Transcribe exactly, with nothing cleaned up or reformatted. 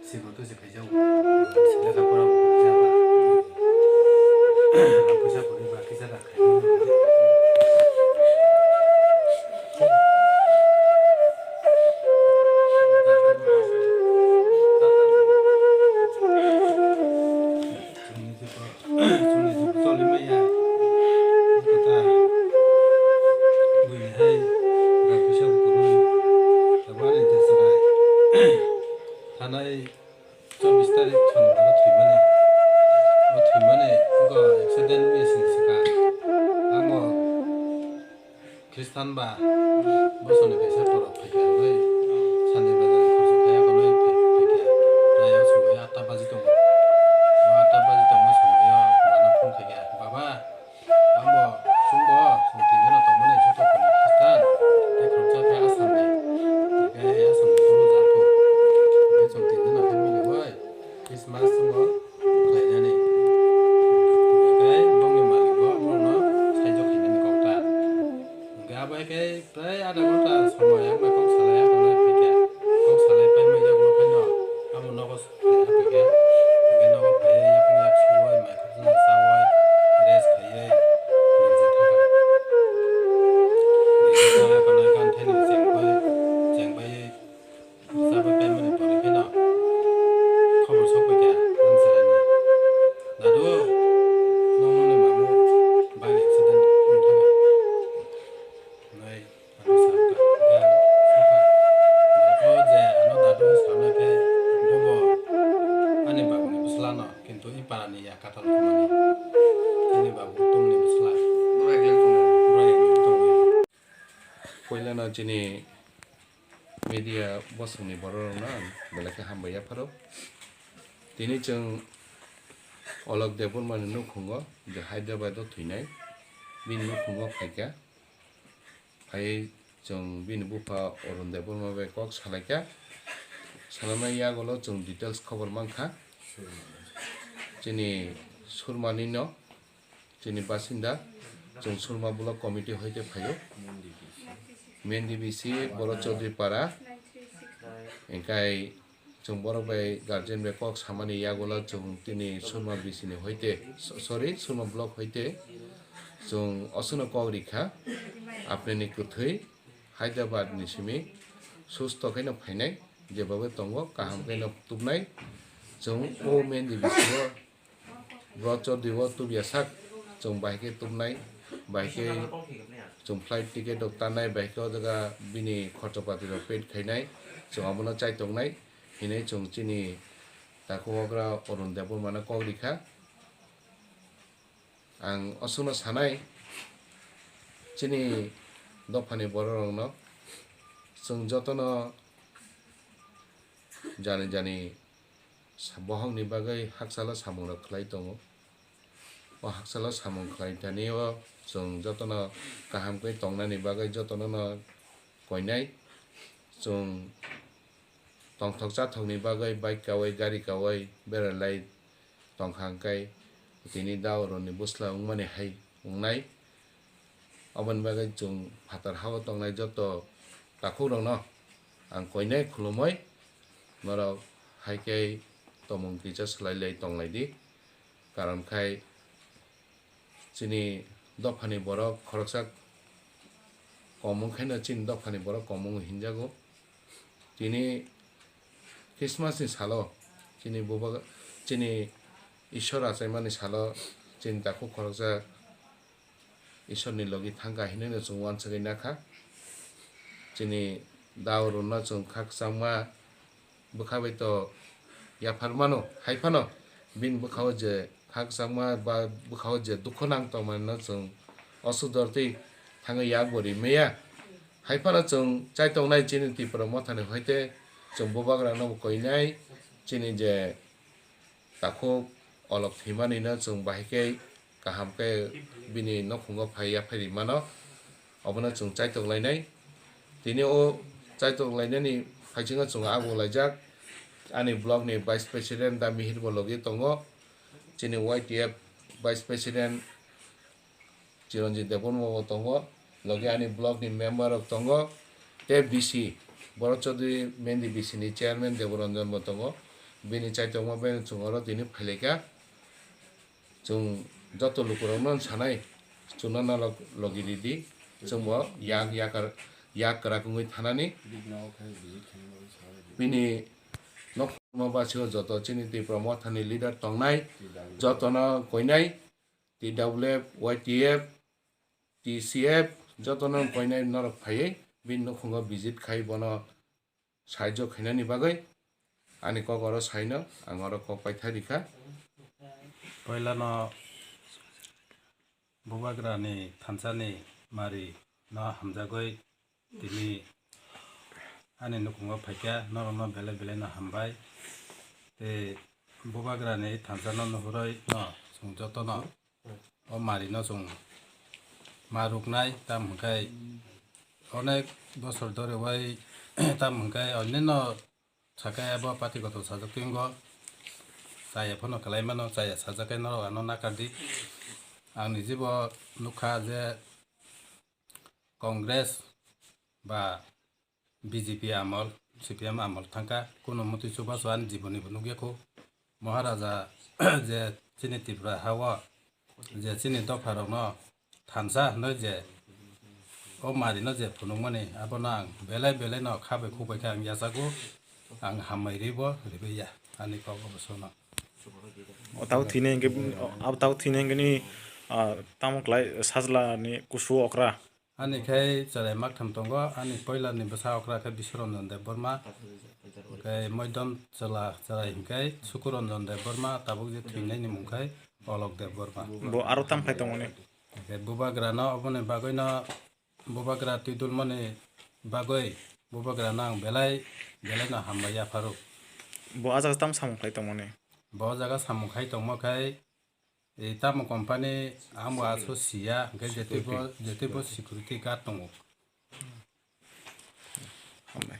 Sikon to se khaijao. Lekha pora bo khaijaba. Rang puisa kwrwi ba kisa da khaijao. Chwngni jikon, chwngni jikon choli maya. Kwtal. Buini hai rang puisa bo kwrwi. Tabuk ani je chwrai. Thanai chobbish tarik Sonibar o thwimani. O thwimani wngkha accident wngya sini swkang. Amo Khristan ba bosoni kaisa borok phaikha hwnwi sani bazar khoroksa khaya hwnwi phai-, phaikha. Tei o somoi atta baji tongo. O atta baji tongma somoio bana phone khaikha, "Baba, Abo chwngbo chwng tinjano tongmani joto kunu Khristan tei khoroksa khe Assamni, hwnkhe Assamni boro jato. Hwnkhe chwng tinjano khe miliwi Christmas chwngbo khlainani. Hwnkhe bongni malikbo borokno saijo khainani kok ta." Hwnkhe abo hai khe Tei adha ghonta somoi ang bai kok salai ya tongnai phaikha. Kok salai paimai yagulo phano amo nogo phai ya phaikha. Hwnkhe nogo phaiwi yakung yak suwui mai khoroksa chawui rest khaiwi girja thangkha. Girja thangkha tongnai gan thaini chengbai, chengbai Chabai paimani pore pheno khobor sokphaikha ani chwraini, "Dadu, noknoni mamu bike accident wngthangkha," hwnwi ano sakha. Hwnkhe ang sakha, "O je ano dadu saknai khe bobo ani babuni bwsla no, kintu i parani ya katal khumani, ani babu tongni bwsla." Borok eklang tongo. Borok eklang tongo. Puilano chini media bosongni bororokno ang belai khe hambai yapharo. Tini chwng Alok Debbarmani nukhungo, je Hyderabad o thwinai, bini nukhungo phaikha. Phaiwi chwng bini bupha Arun Debbarma bai kok salaikha. Salaimani yagulo chwng details khobor mankha. Chini Surmanino Chini basinda, chwng Surma Block Committee hoite phaio. Main D B C, Boro Chaudhary Para. Hingkai chwng borok bai guardian bai kok samani yagulo chwng tini Surma B C ni hoite, so-, sorry, Surma Block hoite chwng oswkno kok rikha. Apnini kwthwi Hyderabad ni simi susto khe no phainai, jeba bai tongo, kaham khe no tubnai. Chwng o main D B C o Boro Chaudhary o tubya sak, chwng bahai khe tubnai, bahai khe chwng flight ticket rok tanai, bahai khe o jaga bini khorchopati rok paid khainai, chwng abono chai tongnai hinwi chwng chini takhuk okra Arun Debbarma no kok rikha. Ang oswkno sanai, chini dophani bororokno chwng jotono jani jani sa-, bohokni bagwi hakchalo samungrok khlai tongo. O hakchalo samung khlai thani o chwng jotono kaham khe tongnani bagwi jotono no koinai. Chwng tongthok chathokni bagwi bike kaui, gari kaui beralai tongkha hwnkhe tini dao roni bwsla wngmani hai wngnai. Aboni bagwi chwng phatar hao tongnai joto takhukrokno ang koinai khulumui norok hai khe tomung kisa swlai lai tonglai di. Karon khai chini dophani borok khoroksa kom wngkhaino chini dophani borok kom wngwi hinjago. Tini Christmas ni salo chini bubagra, chini Ishwar achaimani salo chini takhuk khoroksa Ishwarni logi thangkha hinwi no chwng uansugwi nakha. Chini dao rwno chwng khakchangma bwkha bai to yaphar mano, hai phano bini bwkhao je khakchangma ba bwkhao je dukhu nang tongmani no chwng osuk dor twi thangwi yak bo ri maya. Hai phano chwng chaitongnai chini Tipra Mothani hoite chwng bubagra no bo koinai, chini je takhuk olok thwimani no chwng bahai khe kaham khe bini nokhungo phai yaphai ri mano, obono chwng chaitok lainai. Tini o chaitok lainani phaisingo chwng abo laijak ani block ni vice president da Mihir bo logi tongo, chini Y T F vice president Chiranjit Debbarma bo tongo, logi ani block ni member rok tongo, tei B C Bharat Chaudhary Mendi B C ni chairman Deboranjan bo tongo. Bini chaitokma bai chwng oro tini phailaikha. Chwng joto lukurokno sanai, chwngno nalok logi ridi, chwngbo yak yakar yak kwrak wngwi thanani. Bini nok basio joto chini Tipra Mothani leader tongnai, jotono koinai. T W F, Y T F, T C F, jotono koinai norok phaiwi bini nukhungo visit khai bono sahajyo khainani bagwi ani kok oro saino ang oro kok paithai rikha. Poilano bubagrani thansani mari no hamjagwi tini ani nukhungo phaikha, norokno belai belai no hambai. Tei bubagrani thansa no nuhurwi no chwng jotono o mari no chwng ma ruknai, tam hwnkhe onek bosor doriwai tam hwnkhe onno no sakai abo pati kotor sajak tongo, chaya phano kwlai mano, chaya sajak khe norok ano nakardi. Ang nijibo nukha je Congress ba B J P amol, C P M amol thangkha, kuno muti chubachu ani jiboni bo nukya kho. Maharaja je chini Tripura hao, je chini dopharokno thansa hwnwi je o marino je phunukmani, abono ang belai belai no kha bai khuk bai khe ang yachago, ang hambai ribo ribaiya, ani kok bo sono. O tabuk thwinai hwnkhe, o tabuk thwinai hwnkhe ni, ah, tamo klai sajla ni kusu okra. Ani khai chwrai maktham tongo, ani poila ni bwsa okra khe Biswaranjan Debbarma, khai moidon chwla chwrai hwnkhe Sukuranjan Debbarma, tabuk je thwinai ni mung khai Olok Debbarma. Bo aro tam khai tongmani? Hwnkhe bubagra no oboni bagwi no, bubagra twidulmani bagwi bubagra no ang belai belai no hambai yapharo. Bo ah jaga tam samung khai tongmani? Bo jaga samung khai tongma khai E tamo company ang bo aso siya, hwnkhe je teibo, je teibo security guard tongo. Hambai.